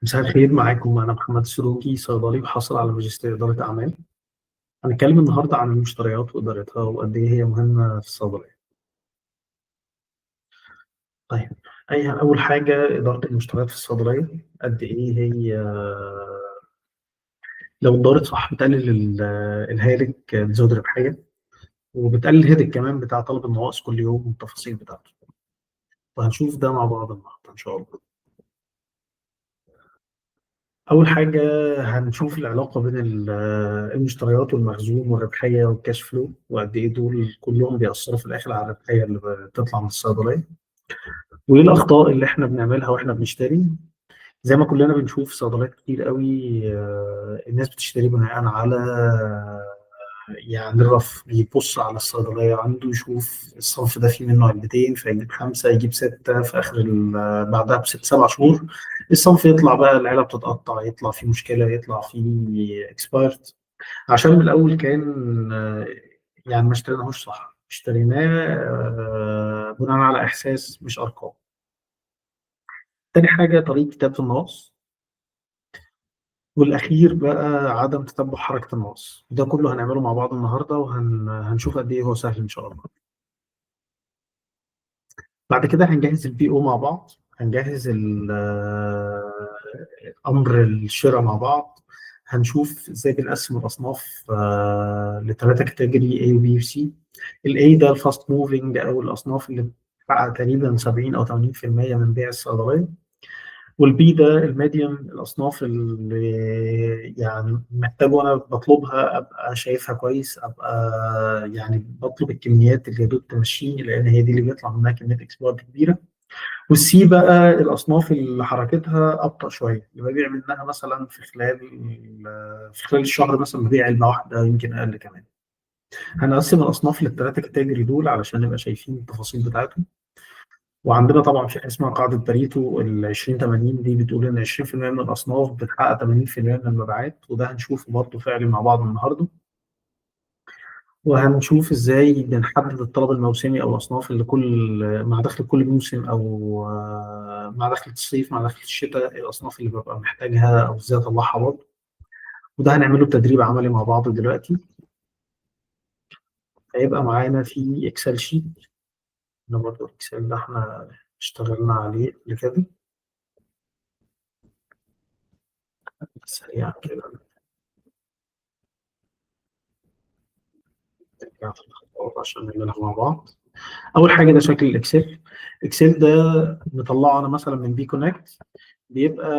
مساء الخير، معاكم أنا محمد السروجي، صيدلي وحاصل على ماجستير إدارة أعمال. هنتكلم النهاردة عن المشتريات وإدارتها وقد إيه هي مهمة في الصيدلية. طيب، أول حاجة إدارة المشتريات في الصيدلية قد إيه هي لو اتدارت صح بتقلل الهالك، بتزود الربحية، وبتقلل ال headache كمان بتاع طلب النواقص كل يوم والتفاصيل بتاعته. وهنشوف ده مع بعض النهارده إن شاء الله. أول حاجة هنشوف العلاقة بين المشتريات والمخزون والربحية وال cash flow، وقد إيه دول كلهم بيأثروا في الآخر على الربحية اللي بتطلع من الصيدلية، وإيه الأخطاء اللي إحنا بنعملها وإحنا بنشتري. زي ما كلنا بنشوف صيدليات كتير قوي، الناس بتشتري بناء على يعني الرف، بيبص على الصيدلية عنده يشوف الصنف ده فيه منه علبتين فيجيب 5 يجيب 6، في آخر بعدها بست 7 شهور الصنف يطلع بقى العلب بتتقطع، يطلع فيه مشكلة، يطلع فيه expired، عشان من الأول كان يعني ما اشتريناهوش صح، اشتريناه بناء على إحساس مش أرقام. تاني حاجة طريقة كتابة النص، والأخير بقى عدم تتبع حركة النص. ده كله هنعمله مع بعض النهاردة، وهنشوف قد إيه هو سهل إن شاء الله. بعد كده هنجهز ال PO مع بعض، هنجهز أمر الشراء مع بعض، هنشوف إزاي بنقسم الأصناف لثلاثة category A و B و C. ال A ده ال fast moving أو الأصناف اللي بتحقق تقريباً 70 أو 80% من بيع الصيدلية، وال B ده ال medium، الأصناف اللي يعني محتاج وأنا بطلبها أبقى شايفها كويس، أبقى يعني بطلب الكميات اللي يا دوب تمشيني لأن هي دي اللي بيطلع منها كمية expired كبيرة. وال C بقى الأصناف اللي حركتها أبطأ شوية، اللي ببيع منها مثلاً في خلال الشهر مثلاً ببيع علبة واحدة يمكن أقل كمان. هنقسم الأصناف للتلاتة category دول علشان نبقى شايفين التفاصيل بتاعتهم. وعندنا طبعاً في حاجة اسمها قاعدة باريتو ال 20-80، دي بتقول إن 20% من الأصناف بتحقق 80% من المبيعات، وده هنشوفه برضه فعلي مع بعض النهارده. وهنشوف إزاي بنحدد الطلب الموسمي أو الأصناف اللي مع دخل كل موسم أو مع دخل الصيف مع دخل الشتاء، الأصناف اللي ببقى محتاجها أو إزاي أطلعها برضه. وده هنعمله بتدريب عملي مع بعض دلوقتي. هيبقى معانا في Excel sheet، ده برضه ال Excel ده احنا اشتغلنا عليه قبل كده. سريعا كده نرجع في الخطوات عشان نعملها مع بعض. اول حاجة ده شكل ال Excel. ال Excel ده مطلعه انا مثلا من P Connect، بيبقى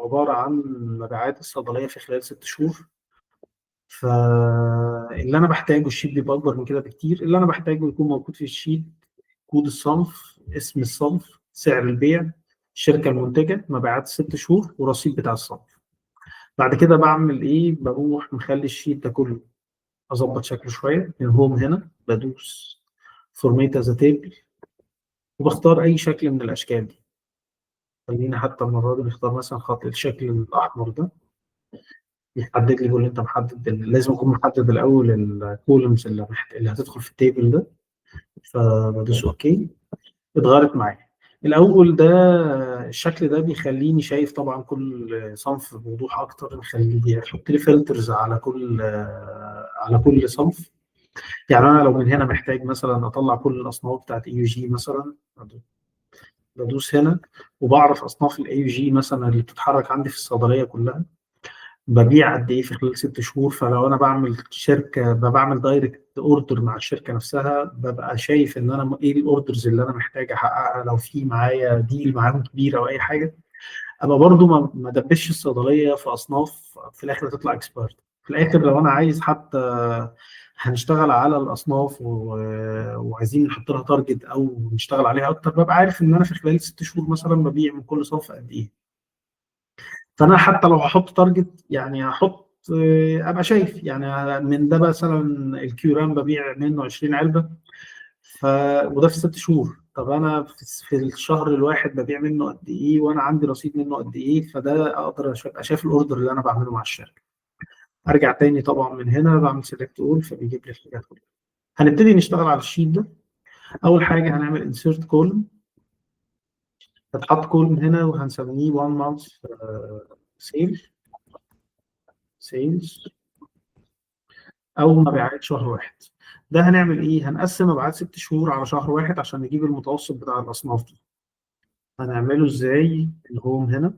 عبارة عن مبيعات الصيدلية في خلال 6 شهور. فاللي انا بحتاجه ال sheet بيبقى اكبر من كده بكتير. اللي انا بحتاجه يكون موجود في ال sheet كود الصنف، اسم الصنف، سعر البيع، الشركة المنتجة، مبيعات 6 شهور، ورصيد بتاع الصنف. بعد كده بعمل ايه؟ بروح مخلي ال sheet ده كله اظبط شكله شوية. من home هنا بدوس format as table وبختار اي شكل من الاشكال دي. خلينا حتى المرة دي نختار مثلا خط الشكل الاحمر ده، بيحدد لي، بيقول لي انت محدد لازم اكون محدد الاول ال columns اللي هتدخل في ال table ده، فبدوس okay. اتغيرت معايا. الاول ده الشكل ده بيخليني شايف طبعا كل صنف بوضوح اكتر، يحط لي filters على كل صنف. يعني انا لو من هنا محتاج مثلا اطلع كل الاصناف بتاعت AUG مثلا، بدوس هنا وبعرف اصناف ال AUG مثلا اللي بتتحرك عندي في الصيدلية كلها، ببيع قد ايه في خلال 6 شهور. فلو انا بعمل شركة، بعمل direct order مع الشركة نفسها، ببقى شايف ان انا ايه ال orders اللي انا محتاج احققها. لو في معايا deal معاهم كبير او اي حاجة، ابقى برضو ما دبش الصيدلية في اصناف في الاخر تطلع expired. في الاخر لو انا عايز حتى هنشتغل على الاصناف وعايزين نحط لها target او نشتغل عليها اكتر، ببقى عارف ان انا في خلال 6 شهور مثلا ببيع من كل صنف قد ايه. فانا حتى لو هحط target يعني هحط، ابقى شايف يعني من ده مثلا الكيوران ببيع منه 20 علبة، وده في 6 شهور. طب انا في الشهر الواحد ببيع منه قد ايه، وانا عندي رصيد منه قد ايه، فده اقدر ابقى شايف ال order اللي انا بعمله مع الشركة. ارجع تاني طبعا من هنا بعمل select all فبيجيب لي الحاجات كلها. هنبتدي نشتغل على ال sheet ده. اول حاجة هنعمل insert column. هتحط column هنا وهنسميه 1 month sale sales او مبيعات شهر واحد. ده هنعمل ايه؟ هنقسم مبيعات 6 شهور على شهر واحد عشان نجيب المتوسط بتاع الاصناف دي. هنعمله ازاي؟ ال home هنا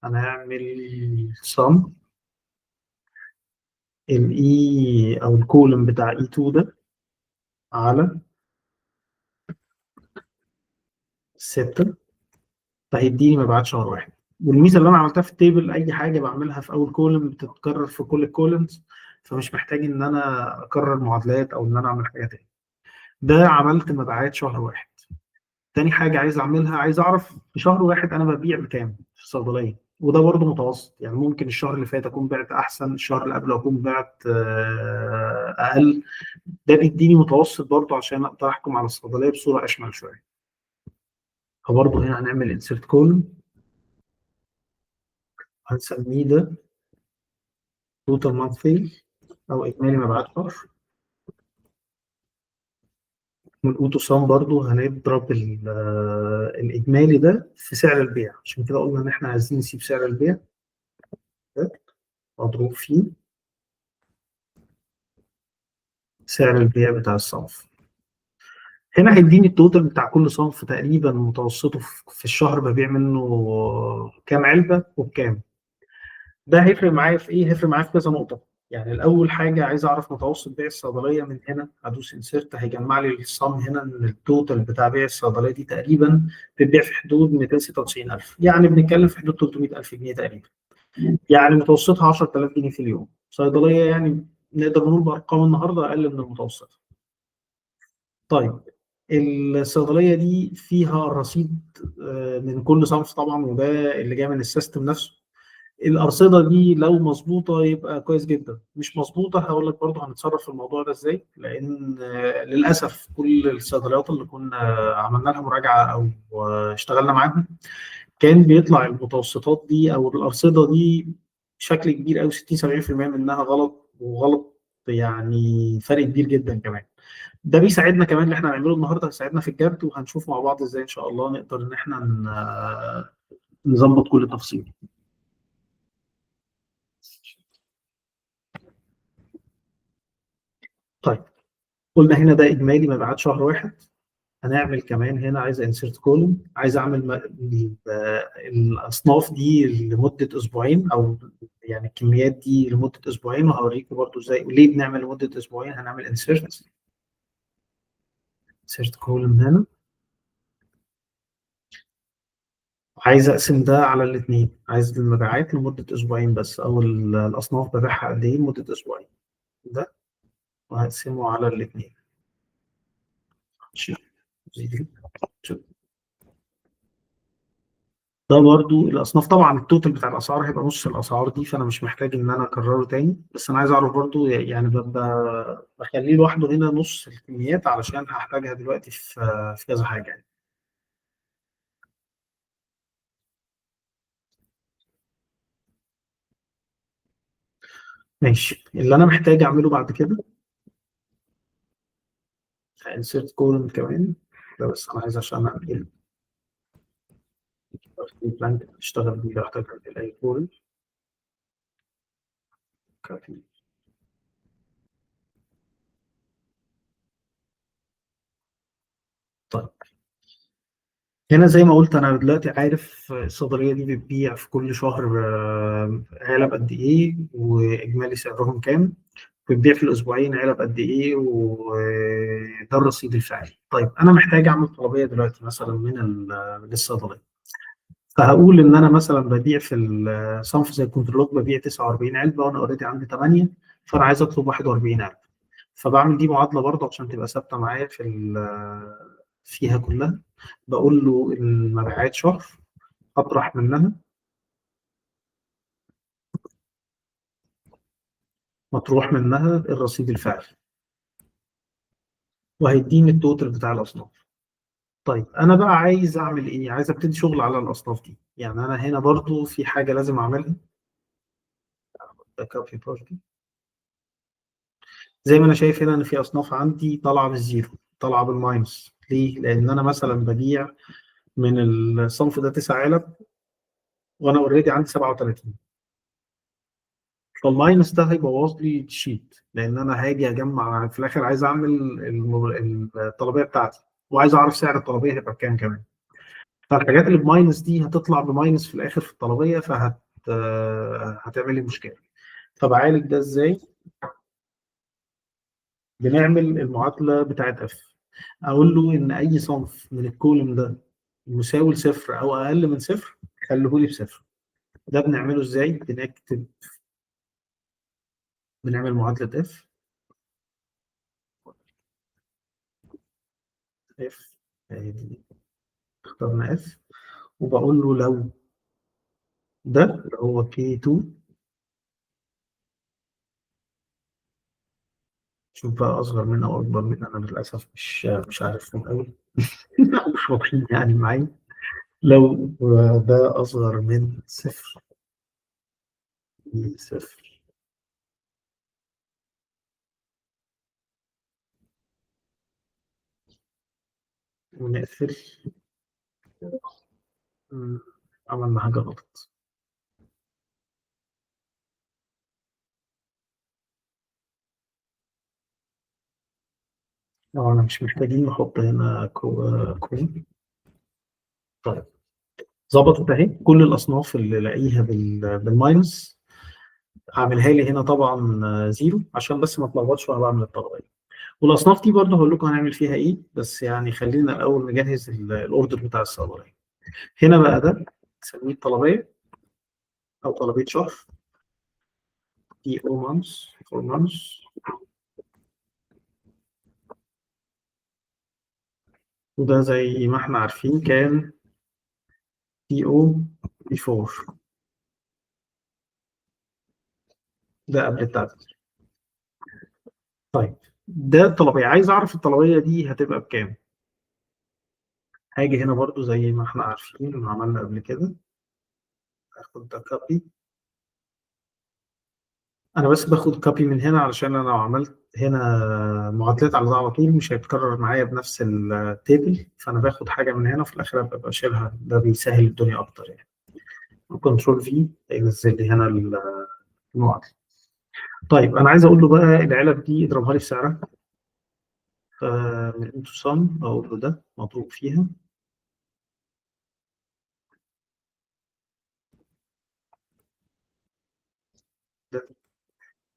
هنعمل sum ال E او ال column بتاع E 2 ده على 6، فهيديني مبيعات شهر واحد. والميزة اللي انا عملتها في ال table، اي حاجة بعملها في اول column بتتكرر في كل ال columns، فمش محتاج ان انا اكرر معادلات او ان انا اعمل حاجة تاني. ده عملت مبيعات شهر واحد. تاني حاجة عايز اعملها، عايز اعرف في شهر واحد انا ببيع بكام في الصيدليه، وده برضه متوسط، يعني ممكن الشهر اللي فات اكون بعت احسن، الشهر اللي قبله اكون بعت اقل. ده بيديني متوسط برضه عشان اقدر احكم على الصيدلية بصورة اشمل شوية. فبرضه هنا هنعمل insert column، هنسميه ده total month sale او اجمالي مبيعات شهر. من auto sum برضو هنضرب الاجمالي ده في سعر البيع، عشان كده قلنا ان احنا عايزين نسيب سعر البيع ده مضروب فيه سعر البيع بتاع الصنف. هنا هيديني ال total بتاع كل صنف تقريبا متوسطه في الشهر ببيع منه كام علبة وبكام. ده هيفرق معايا في ايه؟ هيفرق معايا في كذا نقطة. يعني الاول حاجة عايز اعرف متوسط بيع الصيدلية، من هنا هدوس insert هيجمع لي ال sum هنا ان ال total بتاع بيع الصيدلية دي تقريبا بتبيع في حدود 296,000، يعني بنتكلم في حدود 300,000 جنيه تقريبا. يعني متوسطها 10,000 جنيه في اليوم. صيدلية يعني نقدر نقول بارقام النهارده اقل من المتوسط. طيب الصيدلية دي فيها رصيد من كل صنف طبعا، وده اللي جاي من ال system نفسه. الارصده دي لو مظبوطة يبقى كويس جدا، مش مظبوطة هقول لك برضه هنتصرف في الموضوع ده ازاي، لان للاسف كل الصيدليات اللي كنا عملنا لها مراجعه او اشتغلنا معاهم كان بيطلع المتوسطات دي او الارصده دي بشكل كبير قوي 60 70% منها غلط، وغلط يعني فرق كبير جدا كمان. ده بيساعدنا كمان اللي احنا هنعمله النهارده هيساعدنا في الجرد، وهنشوف مع بعض ازاي ان شاء الله نقدر ان احنا نظبط كل التفاصيل. طيب قلنا هنا ده اجمالي مبيعات شهر واحد. هنعمل كمان هنا عايز insert column، عايز اعمل الاصناف دي لمدة اسبوعين، او يعني الكميات دي لمدة اسبوعين، وهوريكم برضو ازاي وليه بنعمل لمدة اسبوعين. هنعمل insert column هنا، عايز اقسم ده على الاثنين، عايز المبيعات لمدة اسبوعين بس، او الاصناف ببيعها قد ايه لمدة اسبوعين ده، وهقسمه على الاثنين. ده برضو الاصناف طبعا ال total بتاع الاسعار هيبقى نص الاسعار دي، فانا مش محتاج ان انا اكرره تاني، بس انا عايز اعرف برضو يعني بخليه لوحده هنا نص الكميات علشان هحتاجها دلوقتي في كذا حاجة يعني. ماشي، اللي انا محتاج اعمله بعد كده insert column كمان ده، بس انا عايز عشان اعمل blank اشتغل بيه لو احتاج اعمل اي column. طيب هنا زي ما قلت انا دلوقتي عارف الصيدلية دي بتبيع في كل شهر علب قد ايه واجمالي سعرهم كام، بتبيع في الاسبوعين علب قد ايه، وده الرصيد الفعلي. طيب انا محتاج اعمل طلبية دلوقتي مثلا من للصيدليه، فهقول ان انا مثلا ببيع في الصنف زي الكنترولوج ببيع 49 علبة وانا already عندي 8، فانا عايز اطلب 41 علبة. فبعمل دي معادلة برضه عشان تبقى ثابتة معايا في فيها كلها. بقول له المبيعات شهر اطرح منها مطروح منها الرصيد الفعلي، وهيديني ال total بتاع الاصناف. طيب انا بقى عايز اعمل ايه؟ عايز ابتدي شغل على الاصناف دي. يعني انا هنا برضو في حاجة لازم اعملها، ده copy برضو. زي ما انا شايف هنا ان في اصناف عندي طالعه بال zero، طالعه بال minus. ليه؟ لان انا مثلا ببيع من الصنف ده 9 علب، وانا already عندي 37. فال minus ده هيبوظ لي ال sheet، لان انا هاجي اجمع في الاخر عايز اعمل الطلبيه بتاعتي، وعايز اعرف سعر الطلبيه هيبقى بكام كمان. فالحاجات اللي ب minus دي هتطلع ب minus في الاخر في الطلبيه، فهت هتعمل لي مشكلة. طب اعالج ده ازاي؟ بنعمل المعادلة بتاعت if، اقول له ان اي صنف من ال column ده مساوي لصفر او اقل من صفر خليه لي بصفر. ده بنعمله ازاي؟ بنكتب، بنعمل معادلة if، if اخترنا if، وبقول له لو ده اللي هو K2، شوف بقى اصغر من او اكبر من، انا للاسف مش عارفهم قوي مش واضحين يعني معايا. لو ده اصغر من صفر، صفر، ونقفل، عملنا حاجة غلط. انا مش محتاجين نحط هنا كوين. طيب ظبطت اهي كل الاصناف اللي لاقيها بال minus، اعملها لي هنا طبعا zero عشان بس ما اتلخبطش وانا بعمل الطلبيه. والاصناف دي برضه هقول لكم هنعمل فيها ايه، بس يعني خلينا الاول نجهز ال order بتاع الصيدلية. هنا بقى ده نسميه الطلبيه او طلبية شهر، PO month for month، وده زي ما احنا عارفين كان PO before، ده قبل التعديل. طيب ده الطلبية، عايز اعرف الطلبية دي هتبقى بكام. هاجي هنا برضو زي ما احنا عارفين وعملنا قبل كده، اخد ده copy، انا بس باخد copy من هنا علشان انا لو عملت هنا معادلات على ده على طول مش هيتكرر معايا بنفس ال table، فانا باخد حاجة من هنا وفي الاخر ابقى بشيلها، ده بيسهل الدنيا اكتر يعني. control V هينزل لي هنا المعادلة. طيب انا عايز اقول له بقى العلب دي اضربها لي في سعرها، فمن into sum اقول له ده مضروب فيها ده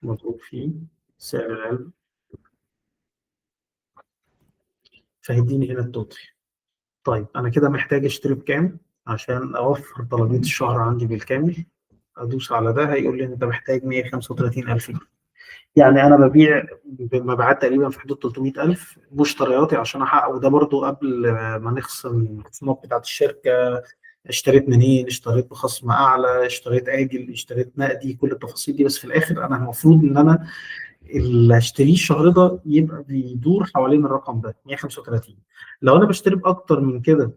مضروب فيه سعر العلبة، فهيديني هنا ال total. طيب انا كده محتاج اشتري بكام عشان اوفر طلبية الشهر عندي بالكامل؟ ادوس على ده هيقول لي انت محتاج 135,000 جنيه. يعني انا ببيع بمبيعات تقريبا في حدود 300,000 مشترياتي عشان احقق، وده برضو قبل ما نخصم الخصومات بتاعت الشركة، اشتريت منين، اشتريت بخصم اعلى، اشتريت اجل، اشتريت نقدي، كل التفاصيل دي. بس في الاخر انا المفروض ان انا اللي هشتريه الشهر ده يبقى بيدور حوالين الرقم ده 135. لو انا بشتري باكتر من كده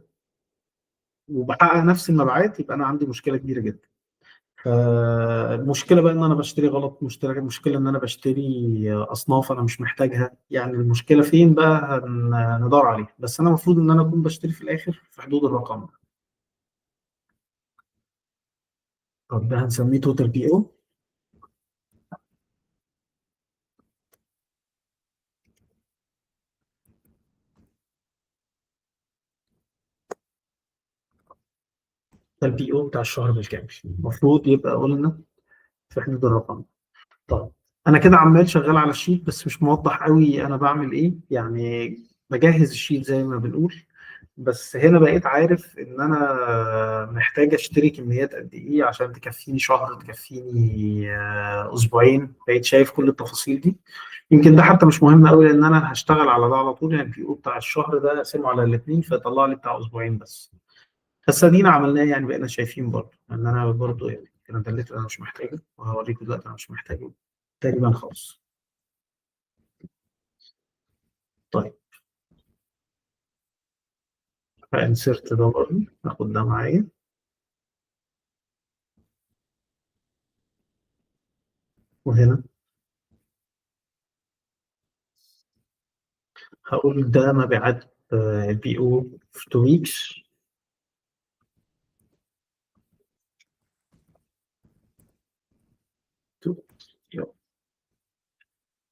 وبحقق نفس المبيعات يبقى انا عندي مشكلة كبيرة جدا. فالمشكلة بقى ان انا بشتري غلط، مشكلة ان انا بشتري اصناف انا مش محتاجها، يعني المشكلة فين بقى هندور عليها. بس انا المفروض ان انا اكون بشتري في الاخر في حدود الرقم ده. طب ده هنسميه total PO. ده ال PO بتاع الشهر بالكامل المفروض يبقى قلنا في حدود الرقم. طيب انا كده عمال شغال على ال sheet بس مش موضح قوي انا بعمل ايه، يعني بجهز ال sheet زي ما بنقول، بس هنا بقيت عارف ان انا محتاج اشتري كميات قد ايه عشان تكفيني شهر، تكفيني اسبوعين، بقيت شايف كل التفاصيل دي. يمكن ده حتى مش مهم قوي لان انا هشتغل على ده على طول، يعني ال PO بتاع الشهر ده اقسمه على الاثنين فيطلع لي بتاع اسبوعين بس. بس ادينا عملناه يعني، بقينا شايفين برضه ان انا برضه يعني انا دلت انا مش محتاجه، وهوريكم دلوقتي انا مش محتاجه تقريبا خالص. طيب ف insert ده برضه اخد ده معايا، وهنا هقول ده مبيعات ال PO في 2 weeks.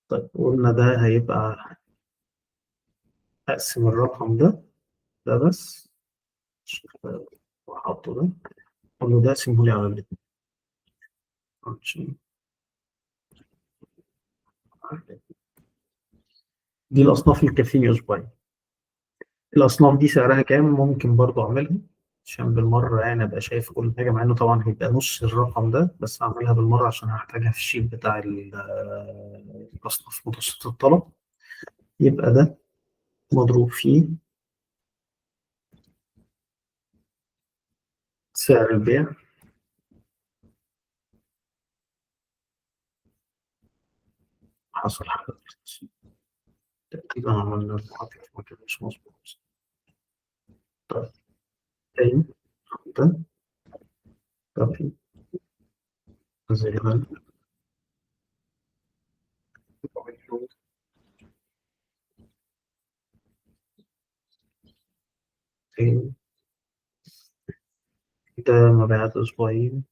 طيب قلنا ده هيبقى، اقسم الرقم ده ده بس واحطه ده، اقول له ده اقسمه لي على الاثنين. دي الاصناف اللي تكفيني اسبوعين. الاصناف دي سعرها كام؟ ممكن برضو اعملها عشان بالمرة يعني ابقى شايف كل حاجة، مع انه طبعا هيبقى نص الرقم ده، بس اعملها بالمرة عشان هحتاجها في ال sheet بتاع الاصناف متوسط الطلب. يبقى ده مضروب فيه سعر البيع حصل حاجة تقريبا، عملنا المعادلة كده مش مظبوط. طيب تاني ده طب زي ما تاني ده مبيعات أسبوعين.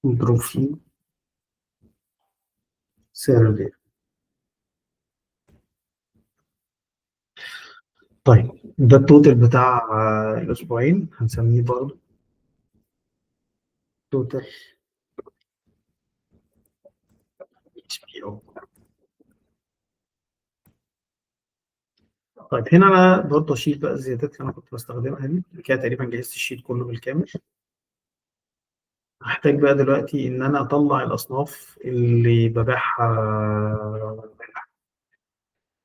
مضروب فيه سعر البيع. طيب ده ال total بتاع الأسبوعين، هنسميه برضه total HPO. طيب هنا أنا برضه أشيل بقى الزيادات اللي أنا كنت بستخدمها دي كده، تقريبا جهزت ال sheet كله بالكامل. هحتاج بقى دلوقتي إن أنا أطلع الأصناف اللي ببيعها،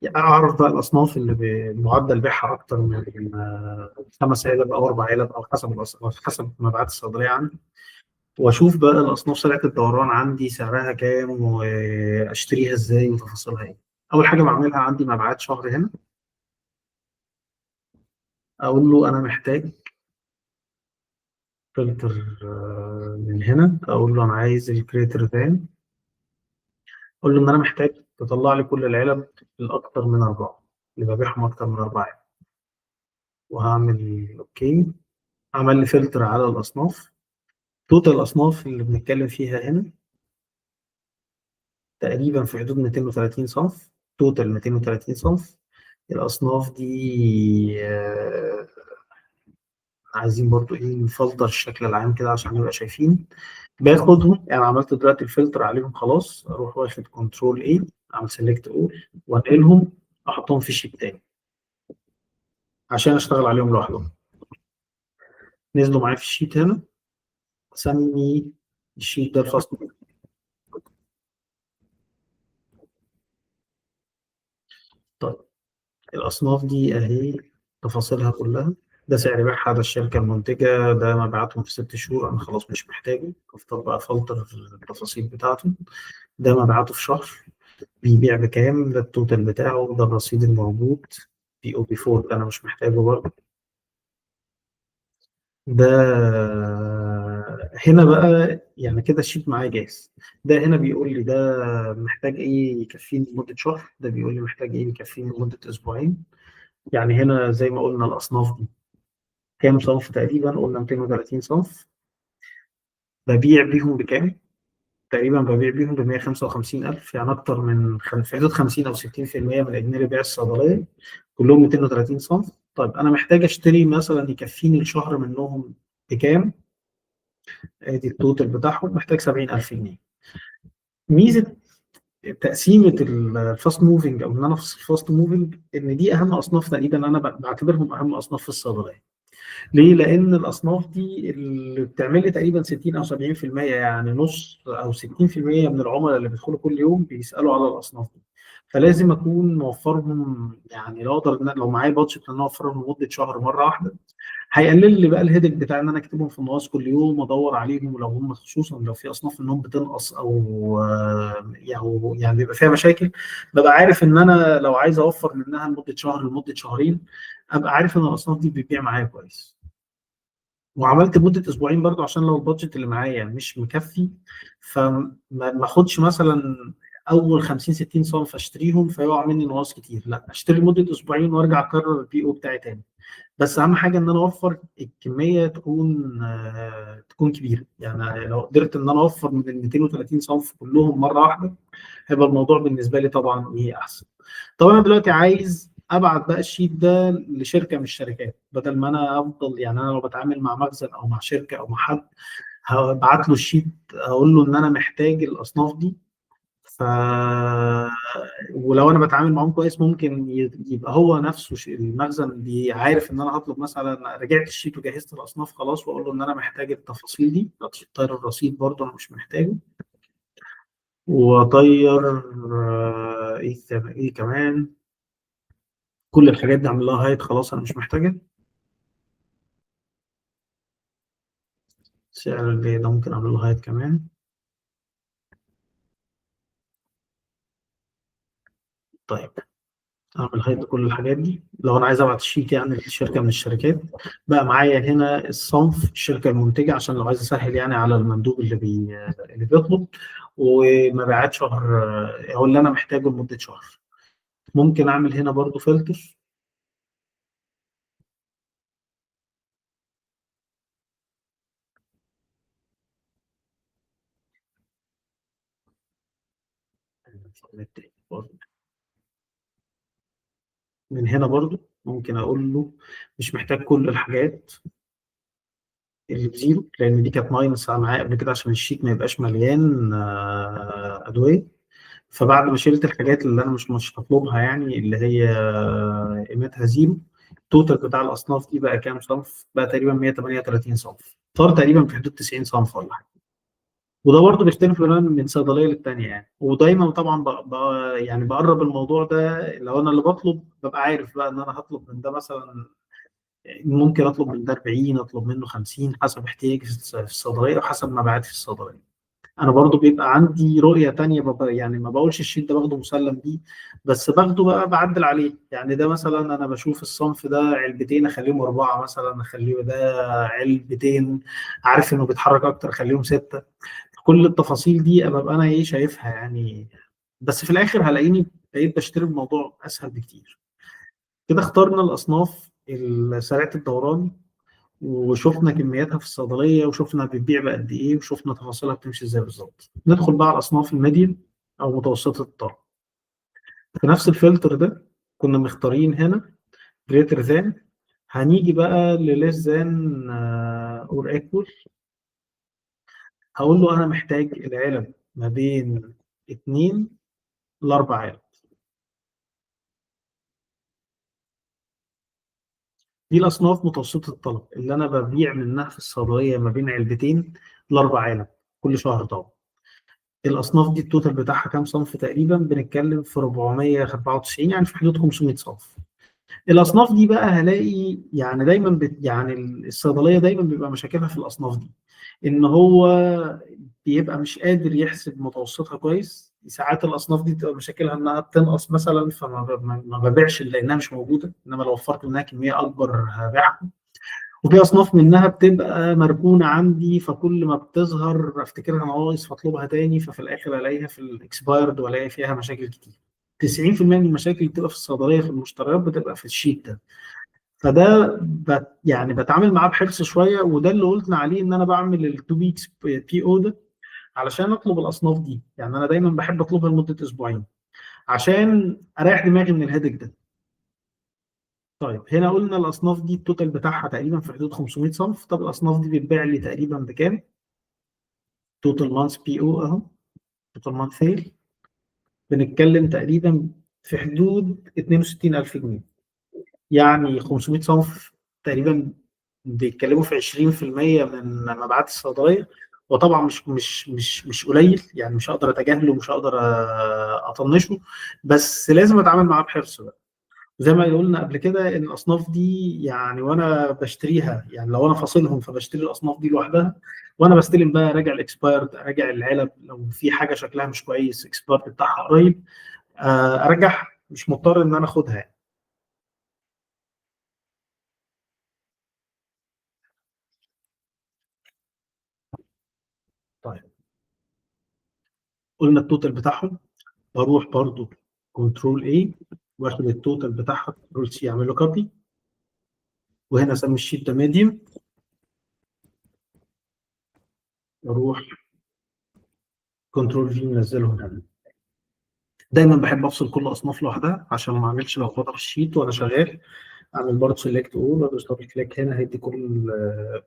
يعني أعرف بقى الأصناف اللي بمعدل بيعها أكتر من 5 علب أو 4 علب أو حسب حسب مبيعات الصيدلية عندي، وأشوف بقى الأصناف سرعة الدوران عندي سعرها كام وأشتريها إزاي وتفاصيلها إيه. أول حاجة بعملها عندي مبيعات شهر هنا، أقول له أنا محتاج فلتر من هنا، أقول له أنا عايز ال greater than، أقول له إن أنا محتاج تطلع لي كل العلب الأكتر من 4 اللي ببيعهم أكتر من 4 علب، وهعمل okay. عمل لي فلتر على الأصناف. total الأصناف اللي بنتكلم فيها هنا تقريبا في حدود 230 صنف، total 230 صنف. الأصناف دي عايزين برضو إيه نفلتر الشكل العام كده عشان نبقى شايفين. باخدهم، يعني عملت دلوقتي الفلتر عليهم خلاص، أروح واخد control A، أعمل select all وأنقلهم أحطهم في sheet تاني عشان أشتغل عليهم لوحدهم. نزلوا معايا في ال sheet هنا، أسمي ال sheet ده ال fast. طيب الأصناف دي أهي تفاصيلها كلها، ده سعر بيعها، ده الشركة المنتجة، ده مبيعاتهم في 6 شهور، أنا خلاص مش محتاجه، أفضل بقى أفلتر التفاصيل بتاعته. ده مبيعاته في شهر، بيبيع بكام، ده ال total بتاعه، ده الرصيد الموجود، PO before ده أنا مش محتاجه برضه. ده هنا بقى يعني كده ال sheet معايا جاهز. ده هنا بيقول لي ده محتاج ايه يكفيني لمدة شهر، ده بيقول لي محتاج ايه يكفيني لمدة اسبوعين. يعني هنا زي ما قلنا الاصناف دي كام صنف تقريبا؟ قلنا 230 صنف. ببيع بيهم بكام؟ تقريبا ببيع بيهم ب 155,000، يعني اكتر من في حدود 50 او 60% من اجمالي بيع الصيدلية، كلهم 230 صنف. طيب انا محتاج اشتري مثلا يكفيني الشهر منهم بكام؟ ادي ال total بتاعهم، محتاج 70,000 جنيه. ميزة تقسيمه ال fast moving او ان انا افصل ال fast moving ان دي اهم اصناف تقريبا، انا بعتبرهم اهم اصناف في الصيدلية. ليه؟ لان الاصناف دي اللي بتعمل لي تقريبا 60 او 70%، يعني نص او 60% من العملاء اللي بيدخلوا كل يوم بيسالوا على الاصناف دي. فلازم اكون موفرهم، يعني لو اقدر لو معايا budget ان انا اوفرهم لمدة شهر مرة واحدة، هيقلل لي بقى ال headache بتاع ان انا اكتبهم في النواقص كل يوم وادور عليهم، ولو هم خصوصا لو في اصناف منهم بتنقص او يعني بيبقى فيها مشاكل، ببقى عارف ان انا لو عايز اوفر منها لمدة شهر لمدة شهرين، ابقى عارف ان الاصناف دي بتبيع معايا كويس. وعملت لمدة اسبوعين برضو عشان لو ال budget اللي معايا مش مكفي، فما اخدش مثلا اول 50 60 صنف اشتريهم فيقع مني نواقص كتير، لا اشتري لمدة اسبوعين وارجع اكرر ال PO بتاعي تاني. بس اهم حاجة ان انا اوفر الكمية تكون كبيرة. يعني لو قدرت ان انا اوفر من ال 230 صنف كلهم مرة واحدة هيبقى الموضوع بالنسبة لي طبعا ايه احسن. طب انا دلوقتي عايز ابعت بقى ال sheet ده لشركة من الشركات، بدل ما انا افضل، يعني انا لو بتعامل مع مخزن او مع شركة او مع حد هبعت له ال sheet اقول له ان انا محتاج الاصناف دي، ف ولو انا بتعامل معاهم كويس ممكن يبقى هو نفسه المخزن عارف ان انا هطلب مثلا، رجعت ال sheet وجهزت الاصناف خلاص، واقول له ان انا محتاج التفاصيل دي. طير الرصيد برضه انا مش محتاجه، واطير ايه كمان، كل الحاجات دي اعمل لها hide خلاص انا مش محتاجها. سعر البيع ده ممكن اعمل له hide كمان. طيب اعمل hide لكل الحاجات دي. لو انا عايز ابعت ال sheet يعني لشركة من الشركات، بقى معايا هنا الصنف الشركة المنتجة عشان لو عايز اسهل يعني على المندوب اللي بيطلب، ومبيعات شهر هو اللي انا محتاجه لمدة شهر. ممكن اعمل هنا برضو فلتر، من هنا برضو ممكن اقول له مش محتاج كل الحاجات اللي ب zero، لان دي كانت minus معايا قبل كده عشان ال sheet ما يبقاش مليان ادوية. فبعد ما شلت الحاجات اللي انا مش هطلبها يعني اللي هي قيمتها zero، ال total بتاع الاصناف دي بقى كام صنف؟ بقى تقريبا 138 صنف، صار تقريبا في حدود 90 صنف ولا حاجة. وده برضه بيختلف من صيدلية للتانيه يعني. ودايما طبعا يعني بقرب الموضوع ده، لو انا اللي بطلب ببقى عارف بقى ان انا هطلب من ده مثلا، ممكن اطلب من ده 40، اطلب منه 50 حسب احتياجي في الصيدلية وحسب مبيعاتي في الصيدلية. انا برضو بيبقى عندي رؤية تانية، يعني ما بقولش ال sheet ده باخده مسلم بيه، بس باخده بقى بعدل عليه. يعني ده مثلا انا بشوف الصنف ده علبتين اخليهم 4 مثلا، اخليه ده علبتين، عارف انه بيتحرك اكتر اخليهم 6. كل التفاصيل دي ابقى انا ايه شايفها يعني، بس في الاخر هلاقيني بقيت بشتري الموضوع اسهل بكتير. كده اخترنا الاصناف سريعة الدوران، وشفنا كمياتها في الصيدلية، وشفنا بتبيع بقد ايه، وشفنا تفاصيلها بتمشي ازاي بالظبط. ندخل بقى على الاصناف ال medium او متوسطه الطلب. في نفس الفلتر ده كنا مختارين هنا greater than، هنيجي بقى ل less than or equal. هقول له انا محتاج العلب ما بين 2 ل 4 علب. دي الاصناف متوسطه الطلب اللي انا ببيع منها في الصيدلية ما بين علبتين ل4 علب كل شهر. طبعا الاصناف دي ال total بتاعها كام صنف تقريبا؟ بنتكلم في 494، يعني في حدود 500 صنف. الاصناف دي بقى هلاقي يعني دايما يعني الصيدلية دايما بيبقى مشاكلها في الاصناف دي، ان هو بيبقى مش قادر يحسب متوسطها كويس. ساعات الاصناف دي بتبقى مشاكلها انها بتنقص مثلا، فما ببيعش لانها مش موجودة، انما لو وفرت منها كمية اكبر هبيعها. وفي اصناف منها بتبقى مركونة عندي، فكل ما بتظهر افتكرها ناقص فاطلبها تاني، ففي الاخر الاقيها في ال expired والاقي فيها مشاكل كتير. 90% من المشاكل اللي بتبقى في الصيدلية في المشتريات بتبقى في ال sheet ده. فده يعني بتعامل معاه بحرص شوية، وده اللي قلنا عليه ان انا بعمل ال 2 weeks PO ده علشان اطلب الاصناف دي. يعني انا دايما بحب اطلبها لمدة اسبوعين عشان اريح دماغي من ال headache ده. طيب هنا قلنا الاصناف دي ال total بتاعها تقريبا في حدود 500 صنف. طب الاصناف دي بتتباع لي تقريبا بكام؟ total month PO اهو، total month sale، بنتكلم تقريبا في حدود 62000 جنيه. يعني 500 صنف تقريبا بيتكلموا في 20% من مبيعات الصيدلية، وطبعا مش مش مش مش قليل، يعني مش هقدر اتجاهله، مش هقدر اطنشه، بس لازم اتعامل معاه بحرص بقى. زي ما قلنا قبل كده ان الاصناف دي يعني وانا بشتريها، يعني لو انا فاصلهم فبشتري الاصناف دي لوحدها، وانا بستلم بقى راجع ال expired، راجع العلب، لو في حاجة شكلها مش كويس expired بتاعها قريب ارجعها، مش مضطر ان انا اخدها يعني. طيب قلنا ال total بتاعهم. بروح برضو control A واخد ال total بتاعها، control C اعمل له copy، وهنا اسمي ال sheet ده medium. اروح control V منزله هنا. دايما بحب افصل كل اصناف لوحدها عشان ما اعملش لخبطة في ال sheet وانا شغال. اعمل برضه select all وادوس double click هنا، هيدي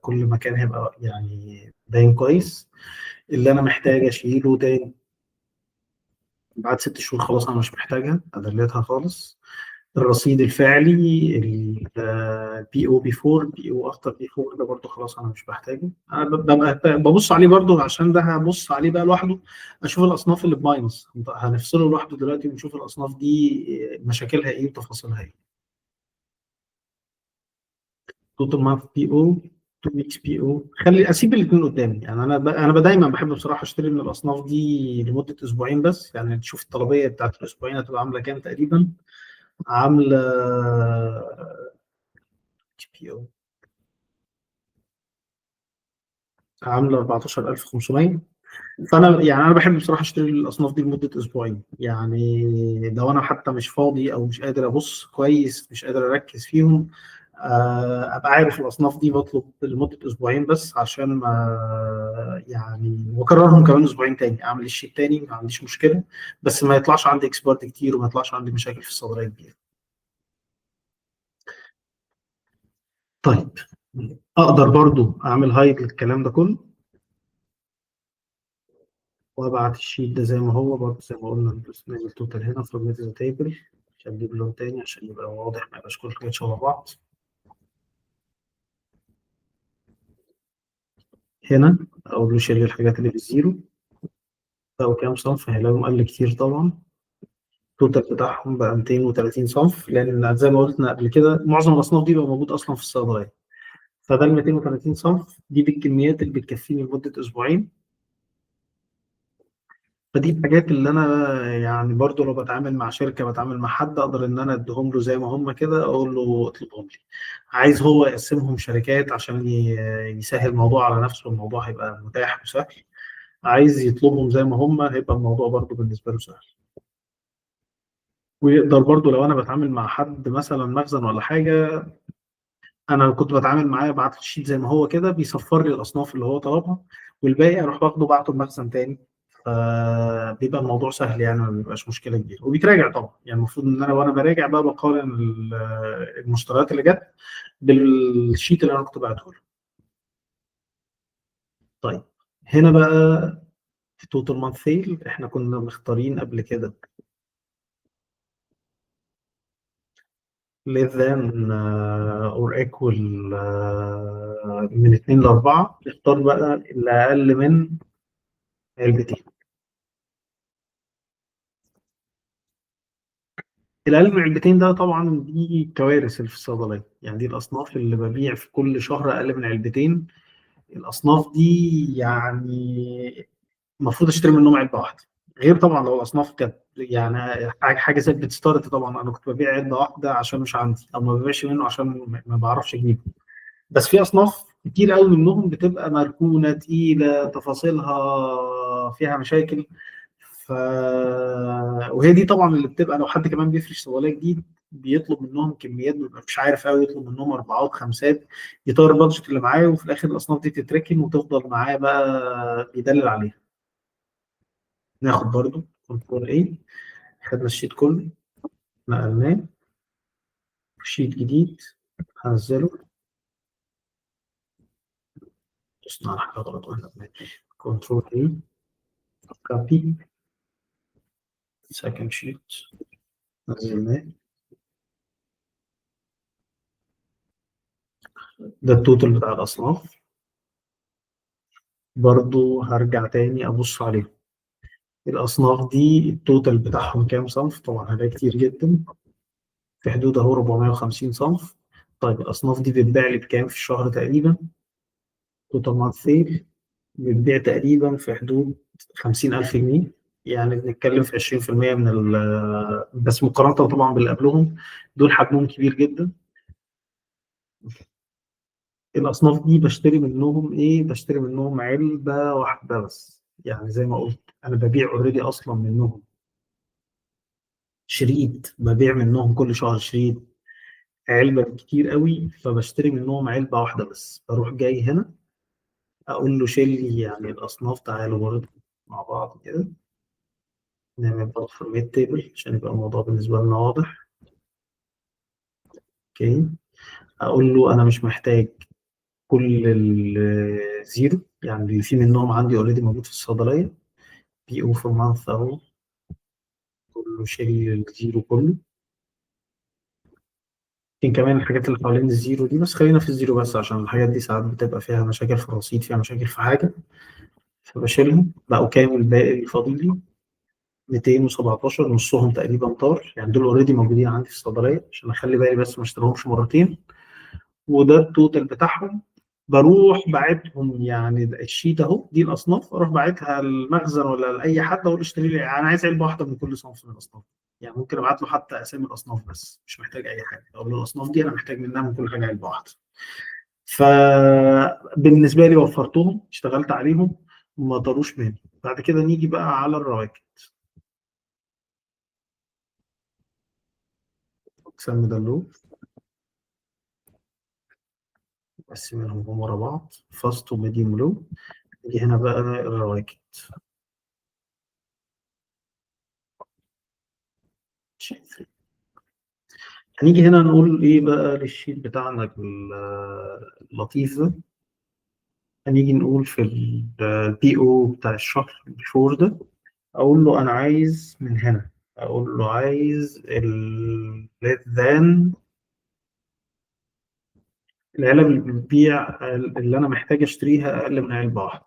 كل مكان هيبقى يعني باين كويس. اللي انا محتاج اشيله تاني بعد 6 شهور خلاص انا مش محتاجها، ادلتها خالص. الرصيد الفعلي ال PO before PO after before ده برضه خلاص انا مش بحتاجه. انا ببص عليه برضه عشان ده هبص عليه بقى لوحده، اشوف الاصناف اللي ب minus، هنفصله لوحده دلوقتي ونشوف الاصناف دي مشاكلها ايه وتفاصيلها ايه. total month PO 2 weeks PO، خلي اسيب الاثنين قدامي. يعني انا دايما بحب بصراحة اشتري من الاصناف دي لمدة اسبوعين بس، يعني تشوف الطلبيه بتاعت الاسبوعين هتبقى عامله كام تقريبا. عامله PO عامله 14500. فانا يعني انا بحب بصراحة اشتري الاصناف دي لمدة اسبوعين، يعني لو انا حتى مش فاضي او مش قادر ابص كويس، مش قادر اركز فيهم، ابقى عارف الاصناف دي بطلب لمدة اسبوعين بس، عشان ما يعني واكررهم كمان اسبوعين تاني، اعمل ال sheet تاني ما عنديش مشكلة، بس ما يطلعش عندي expired كتير وما يطلعش عندي مشاكل في الصيدلية كبيرة. طيب اقدر برضو اعمل hide للكلام ده كله وابعت ال sheet ده زي ما هو برضو، زي ما قلنا نعمل total هنا format as table عشان اجيب لون تاني عشان يبقى واضح ما يبقاش كل حاجة شبه بعض. هنا اقول له شيل الحاجات اللي بال zero، بقوا كام صنف؟ هيلاقيهم قل كتير طبعا. ال total بتاعهم بقى 230 صنف، لان زي ما قلنا قبل كده معظم الاصناف دي بقى موجود اصلا في الصيدلية. فده ال 230 صنف دي بالكميات اللي بتكفيني لمدة اسبوعين. فدي الحاجات اللي انا يعني برضو لو بتعامل مع شركة، بتعامل مع حد، اقدر ان انا اديهم له زي ما هم كده، اقول له اطلبهم لي. عايز هو يقسمهم شركات عشان يسهل الموضوع على نفسه، الموضوع هيبقى متاح وسهل. عايز يطلبهم زي ما هم، هيبقى الموضوع برضو بالنسبة له سهل. ويقدر برضو لو انا بتعامل مع حد مثلا مخزن ولا حاجة، انا كنت بتعامل معاه بعت له ال sheet زي ما هو كده، بيصفر لي الاصناف اللي هو طلبها، والباقي اروح واخده بعته المخزن تاني. فبيبقى الموضوع سهل يعني، ما بيبقاش مشكلة كبيرة. وبيتراجع طبعا، يعني المفروض ان انا وانا براجع بقى بقارن المشتريات اللي جت بال sheet اللي انا كنت بعته له. طيب هنا بقى في total month sale احنا كنا مختارين قبل كده less than or equal من 2 ل 4، نختار بقى اللي اقل من علبتين. الأقل من علبتين ده طبعا دي كوارث اللي في الصيدلية، يعني دي الأصناف اللي ببيع في كل شهر أقل من علبتين. الأصناف دي يعني المفروض أشتري منهم علبة واحدة، غير طبعا لو الأصناف كانت يعني حاجة زي بيت ستارت، طبعا أنا كنت ببيع علبة واحدة عشان مش عندي، أو ما ببيعش منه عشان ما بعرفش أجيبه. بس في أصناف كتير قوي منهم بتبقى مركونة تقيلة، تفاصيلها فيها مشاكل. وهي دي طبعا اللي بتبقى لو حد كمان بيفرش صيدلية جديد بيطلب منهم كميات، بيبقى مش عارف قوي، يطلب منهم اربعات خمسات، يطور ال budget اللي معاه، وفي الاخر الاصناف دي تتركن وتفضل معاه بقى بيدلل عليها. ناخد برضو control A، خدنا ال sheet كله نقلناه sheet جديد هنزله. دوسنا على حاجة غلط واحنا بنعمل control A copy second sheet نزلناه. ده ال total بتاع الأصناف. برضو هرجع تاني أبص عليه. الأصناف دي ال total بتاعهم كام صنف؟ طبعا هيبقى كتير جدا، في حدود أهو 450 صنف. طيب الأصناف دي بتتباع لي بكام في الشهر تقريبا؟ total month sale بتبيع تقريبا في حدود 50000 جنيه، يعني بنتكلم في 20% من بس مقارنة طبعا باللي قبلهم، دول حجمهم كبير جدا. الأصناف دي بشتري منهم إيه؟ بشتري منهم علبة واحدة بس، يعني زي ما قلت أنا ببيع already أصلا منهم شريط ببيع منهم كل شهر شريط، علبة كتير قوي، فبشتري منهم علبة واحدة بس. بروح جاي هنا اقول له شيل لي يعني الاصناف. تعالوا برضه مع بعض كده نعمل برضه format table عشان يبقى الموضوع بالنسبة لنا واضح. okay، اقول له انا مش محتاج كل ال zero، يعني اللي في منهم عندي already موجود في الصيدلية. PO for month اهو، كله شيل ال zero كله. يمكن كمان الحاجات اللي حوالين ال zero دي، بس خلينا في ال zero بس عشان الحاجات دي ساعات بتبقى فيها مشاكل في الرصيد، فيها مشاكل في حاجة، فبشيلهم. بقوا كام الباقي اللي فاضل لي؟ 217، نصهم تقريبا طار، يعني دول already موجودين عندي في الصيدلية عشان اخلي بالي بس ما اشتريهمش مرتين. وده ال total بتاعهم. بروح باعتهم يعني ال sheet اهو، دي الاصناف، اروح باعتها المخزن ولا لاي حد اقول اشتري لي، انا عايز علبة واحدة من كل صنف من الاصناف. يعني ممكن ابعت له حتى اسامي الاصناف بس مش محتاج اي حاجة، اقول له الاصناف دي انا محتاج منها من كل حاجة علبة واحدة. فبالنسبه لي وفرتهم، اشتغلت عليهم وما طاروش مني. بعد كده نيجي بقى على الرواكد. اقسم ده ال low، نقسمهم ورا بعض fast و medium low. نيجي هنا بقى الرواكد. هنيجي هنا نقول ايه بقى لل sheet بتاعنا اللطيف ده. هنيجي نقول في ال PO بتاع الشهر before ده، اقول له انا عايز من هنا، اقول له عايز ال less than العلب اللي بتبيع اللي انا محتاج اشتريها اقل من علبة واحدة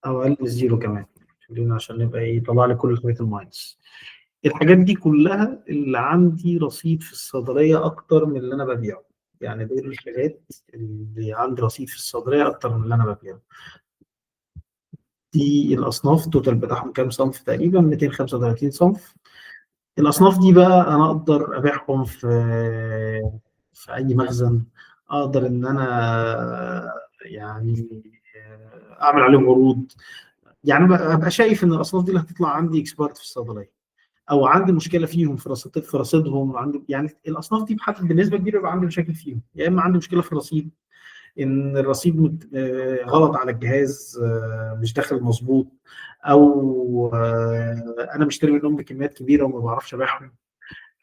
او اقل من ال zero كمان، خلينا عشان نبقى ايه، طلع لي كل الحاجات ال minus. الحاجات دي كلها اللي عندي رصيد في الصيدلية اكتر من اللي انا ببيعه، يعني دول الحاجات اللي عندي رصيد في الصيدلية اكتر من اللي انا ببيعه. دي الاصناف ال total بتاعهم كام صنف تقريبا؟ 235 صنف. الاصناف دي بقى انا اقدر ابيعهم في اي مخزن، اقدر ان انا يعني اعمل عليهم عروض، يعني ابقى شايف ان الاصناف دي اللي هتطلع عندي expired في الصيدلية، او عندي مشكلة فيهم في رصيد، في رصيدهم عندي، يعني الاصناف دي بحد بنسبة كبيرة بيبقى عندي مشاكل فيهم، يا اما عندي مشكلة في الرصيد ان الرصيد غلط على الجهاز، مش داخل مظبوط، او انا مشتري منهم بكميات كبيرة وما بعرفش ابيعهم،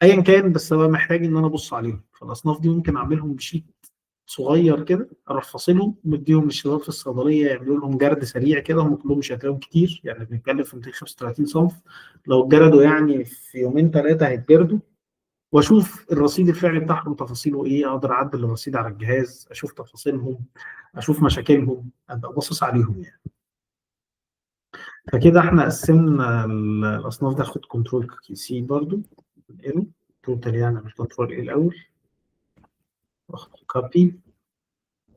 ايا كان، بس انا محتاج ان انا ابص عليهم. فالاصناف دي ممكن اعملهم ب sheet صغير كده، اروح فاصلهم ومديهم للشباب في الصيدلية يعملوا لهم جرد سريع كده، هم كلهم مش هتلاقيهم كتير، يعني بنتكلم في 235 صنف، لو اتجردوا يعني في يومين ثلاثة هيتجردوا. واشوف الرصيد الفعلي بتاعهم تفاصيله ايه، اقدر اعدل الرصيد على الجهاز، اشوف تفاصيلهم، اشوف مشاكلهم، ابقى باصص عليهم يعني. فكده احنا قسمنا الاصناف ده. خد control C برضو ننقله total، يعني مش control A الاول، واخد copy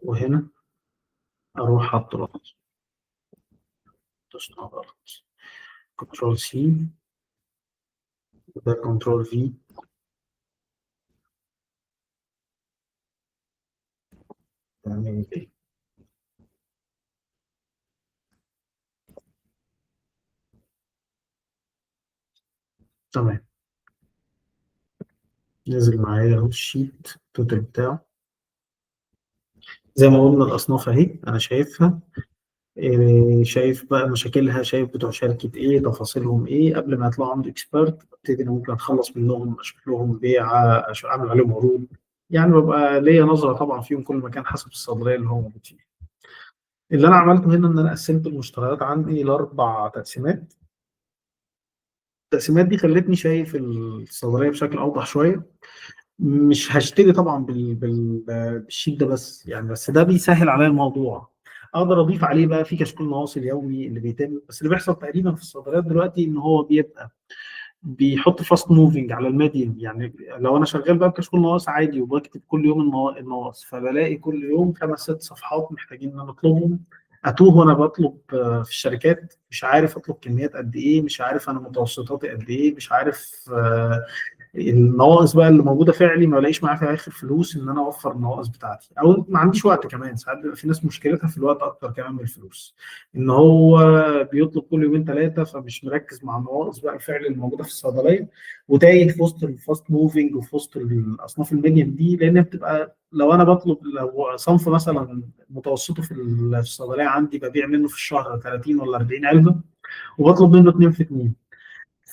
وهنا اروح احط غلط، دوسنا غلط، control C وده control V. تمام كده. تمام، نزل معايا اهو ال sheet ال total بتاعه زي ما قلنا. الاصناف اهي انا شايفها، شايف بقى مشاكلها، شايف بتوع شركة ايه، تفاصيلهم ايه، قبل ما يطلعوا عند expired ابتدي انا ممكن اتخلص منهم، اشوف لهم بيعه، اعمل عليهم عروض، يعني ببقى ليا نظره طبعا فيهم كل مكان حسب الصيدلية اللي هو موجود فيها. اللي انا عملته هنا ان انا قسمت المشتريات عندي لاربع تقسيمات. التقسيمات دي خلتني شايف الصيدلية بشكل اوضح شوية. مش هشتري طبعا بال sheet ده بس يعني، بس ده بيسهل عليا الموضوع. اقدر اضيف عليه بقى في كشكول نواصي اليومي اللي بيتم، بس اللي بيحصل تقريبا في الصيدليات دلوقتي ان هو بيبقى بيحط fast moving على ال medium. يعني لو انا شغال بقى بكشكول نواقص عادي وبكتب كل يوم النواقص، فبلاقي كل يوم 5 6 صفحات محتاجين ان انا اطلبهم. اتوه وانا بطلب في الشركات، مش عارف اطلب كميات قد ايه، مش عارف انا متوسطاتي قد ايه، مش عارف النواقص بقى اللي موجودة فعلي ما بلاقيش معايا في الاخر فلوس ان انا اوفر النواقص بتاعتي، او ما عنديش وقت كمان. ساعات بيبقى في ناس مشكلتها في الوقت اكتر كمان من الفلوس، ان هو بيطلب كل يومين ثلاثة فمش مركز مع النواقص بقى الفعل اللي موجودة في الصيدلية، وتايه في وسط ال fast moving وفي وسط الاصناف ال medium دي، لان بتبقى لو انا بطلب لو صنف مثلا متوسطه في الصيدلية عندي ببيع منه في الشهر 30 ولا 40 علبة، وبطلب منه 2 في 2،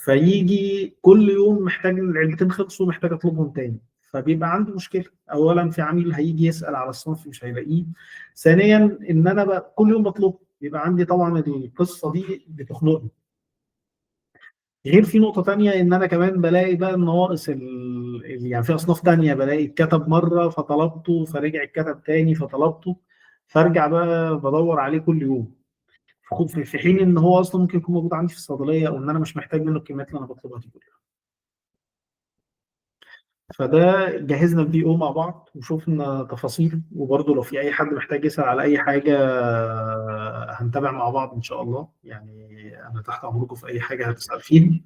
فيجي كل يوم محتاج العلبتين خلصوا محتاج اطلبهم تاني، فبيبقى عنده مشكلة. اولا في عميل هيجي يسال على الصنف مش هيلاقيه، ثانيا ان انا بقى كل يوم بطلبه، بيبقى عندي طبعا القصة دي بتخنقني. غير في نقطة تانية ان انا كمان بلاقي بقى النواقص يعني في اصناف تانية بلاقي اتكتب مرة فطلبته، فرجع اتكتب تاني فطلبته، فارجع بقى بدور عليه كل يوم، في حين ان هو اصلا ممكن يكون موجود عندي في الصيدلية، او ان انا مش محتاج منه الكميات اللي انا بطلبها دي كلها. فده جهزنا ال PO مع بعض وشفنا تفاصيل، وبرده لو في اي حد محتاج يسال على اي حاجة هنتابع مع بعض ان شاء الله. يعني انا تحت امركم في اي حاجة هتسال فيها.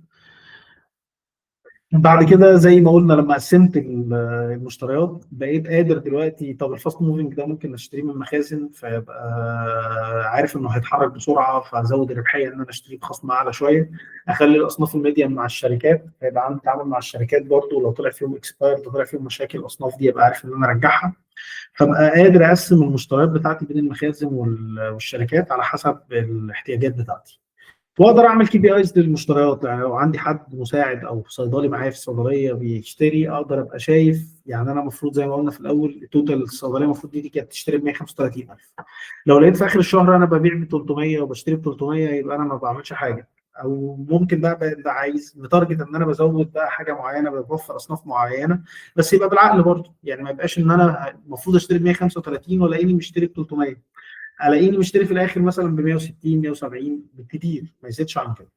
بعد كده زي ما قلنا لما قسمت المشتريات بقيت قادر دلوقتي، طب ال fast moving ده ممكن اشتريه من مخازن فيبقى عارف انه هيتحرك بسرعة، فازود الربحية ان انا اشتريه بخصم اعلى شوية. اخلي الاصناف ال medium مع الشركات، فيبقى عندي تعامل مع الشركات برضه، لو طلع فيهم expired طلع فيهم مشاكل الاصناف دي يبقى عارف ان انا ارجعها. فابقى قادر اقسم المشتريات بتاعتي بين المخازن والشركات على حسب الاحتياجات بتاعتي. واقدر اعمل KPIs للمشتريات، يعني لو عندي حد مساعد او صيدلي معايا في الصيدلية بيشتري اقدر ابقى شايف. يعني انا المفروض زي ما قلنا في الاول ال total الصيدلية المفروض دي كانت تشتري ب 135,000، لو لقيت في اخر الشهر انا ببيع ب 300 وبشتري ب 300 يبقى انا ما بعملش حاجة. او ممكن بقى عايز م target ان انا بزود بقى حاجة معينة، بوفر اصناف معينة، بس يبقى بالعقل برضه. يعني ما يبقاش ان انا المفروض اشتري ب 135 والاقيني مشتري ب 300، الاقيني مشتري في الاخر مثلا ب 160 170 بالكتير، ما يزيدش عن كده.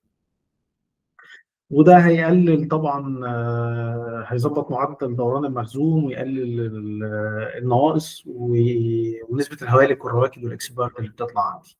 وده هيقلل طبعا، هيظبط معدل دوران المخزون ويقلل النواقص ونسبه الهوالك والرواكد وال expired اللي بتطلع عندي.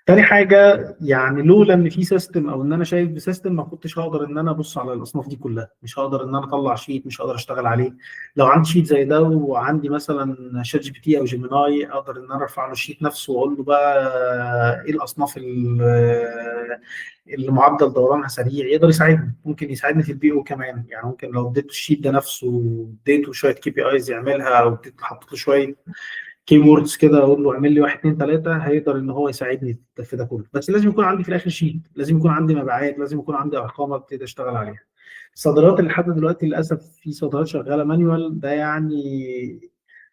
تاني حاجة، يعني لولا ان في system او ان انا شايف ب system ما كنتش هقدر ان انا ابص على الاصناف دي كلها، مش هقدر ان انا اطلع sheet، مش هقدر اشتغل عليه. لو عندي sheet زي ده وعندي مثلا ChatGPT او Gemini اقدر ان انا ارفع له ال sheet نفسه واقول له بقى ايه الاصناف اللي معدل دورانها سريع، يقدر يساعدني. ممكن يساعدني في ال PO كمان، يعني ممكن لو اديته ال sheet ده نفسه واديته شوية KPIs يعملها، او اديته حطيت له شوية keywords كده اقول له اعمل لي 1 2 3، هيقدر ان هو يساعدني في ده كله. بس لازم يكون عندي في الاخر sheet، لازم يكون عندي مبيعات، لازم يكون عندي ارقام ابتدي اشتغل عليها. الصيدليات اللي لحد دلوقتي للاسف في صيدليات شغالة manual، ده يعني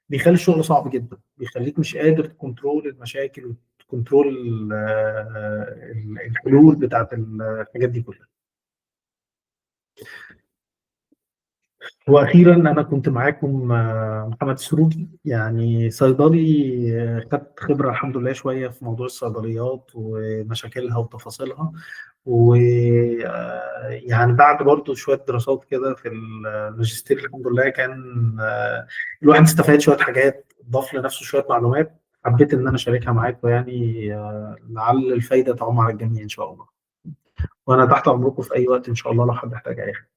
بيخلي الشغل صعب جدا، بيخليك مش قادر ت control المشاكل وت control الحلول بتاعت الحاجات دي كلها. واخيرا انا كنت معاكم محمد السروجي، يعني صيدلي خدت خبره الحمد لله شوية في موضوع الصيدليات ومشاكلها وتفاصيلها، ويعني بعد برضو شوية دراسات كده في الماجستير الحمد لله كان الواحد استفاد شوية حاجات، ضاف لنفسه شوية معلومات، حبيت ان انا اشاركها معاكم، يعني لعل الفايدة تعم على الجميع ان شاء الله. وانا تحت امركم في اي وقت ان شاء الله لو حد احتاج اي حاجة.